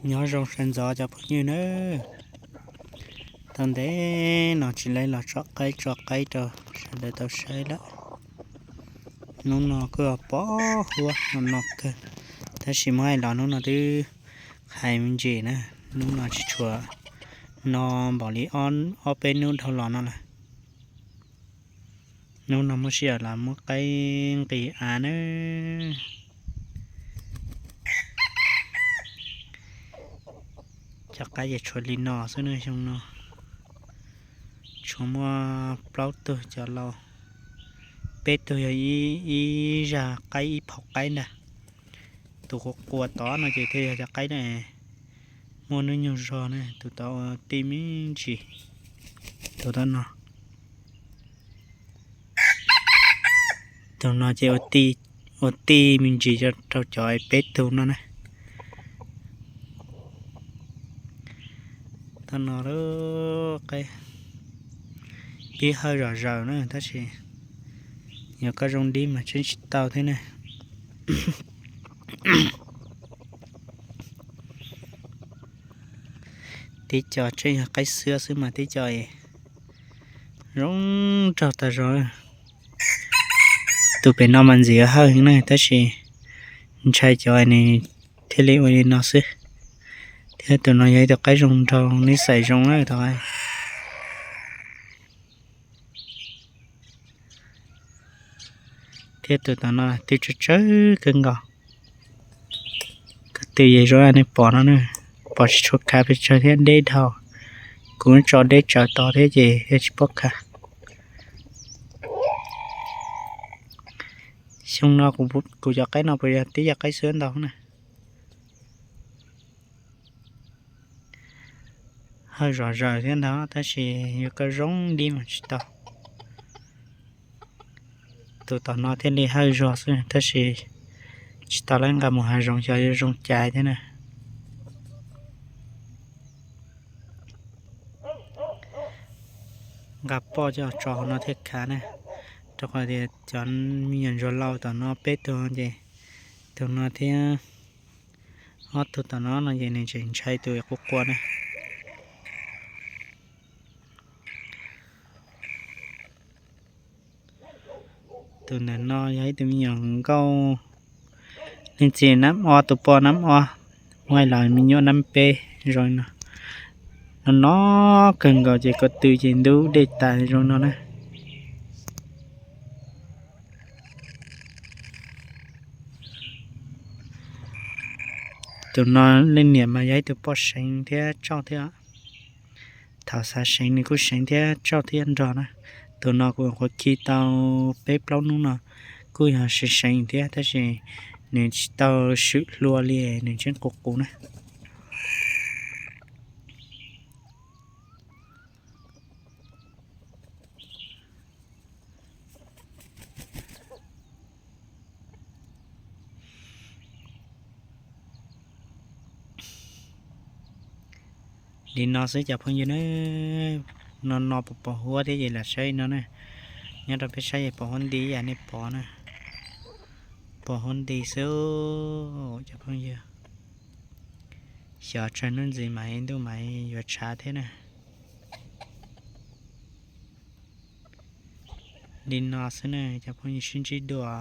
Nyob zoo sawv ntxov cov phooj ywg nawb. Tau ntev no tsis li los tso qaib tso qaib rau sawv daws tau saib lawm. Hnub no kuj pom huab no no kawg, tab sis muab hais los hnub no twb hais me ntsis na, hnub no tsis tshua no npaum li ob peb hnub dhau los no lawm. Hnub no muab sij hawm los muab qaib nqis av na. Cov qaib ces tshuav li no xwb na xyoo no. Tshuav muaj plaub tug cov laus, peb tug yog ib zaj qaib ib phau qaib ntag. Tus quas quas tod no ces thiaj yog cov qaib muaj hnub nyoog zog na, tus tod ua tij me ntsis, tus tod no. Tus no ces ua tij me ntsis rau cov peb tug no na. Tau no lawm, qaib pib hawj zom zaws na, tab sis yog koj zoo dib mas tseem tsis tau thiab na. Tib co tseem yog qaib xwb xwb mas tib co zoo nraug tas zog. Tus pem no mas ntxim hawj heev na, tab sis ntshai cov nws thiaj li ua li no xwb. Thiab tus no yog ib tug qaib zoo nraug, nib xais zoo na tau. Thiab tus tom no twb tsawg tsawg kawg nkaus. Ko tw yeej zoo nej pom no na, pom tsis tshua khav pes tsawg thiab deb dhau. Kuv tso deb tsawv tod thiab ces yog tsis paub khav. Xyoo no kuv cov qaib no puas yog tib yog qaib xwb ntau na. Hawj zom zaws thiab ntag tab sis yuav koj zoo dib mas tsis tau. Tus tom no thiaj li hawj zog xwb tab sis tsis tau lawv nqa mus hav zoov xyov yuav zoo cai thiab na. Nqa poj coj tso hauv no thiaj khav na, rau qhov tias cov me nyuam ntsuag laus tom no peb tug ces tus no thiab ob tug tom no no ces nws tseem ntshai tus quas quas na. Tus ntawm no yog ib tug me nyuam nkauj, leej txiv nab ob, tus poj nab ob, muaj ib los me nyuam nab peb zoo no. No no kawg nkaus ces ko tw ces ntub dej tas zoo no na. Tus no leej niam mas yog ib tug poj seev thiab tsauj thiab. Thaum xav seev nws kuj seev thiab tsauj thiab nrog na. Tus no kuv nyuam qhuav khi tau peb plaub hnub no, kuj yog seev seev thiab tab sis nws tsis tau swm hlua li, nws tseem qus qus na. Li no xwb cov phooj ywg na, no no pos pos huab thiab ces lam saib no na. Nyob rau peb saib es pos huab nti ib yam nej pom na, pos huab nti xwb cov phooj ywg. Xyov tsawg hnub ntxiv mas ntuj mas yuav tshav thiab na. Li no xwb na cov phooj ywg, sib ntsib dua.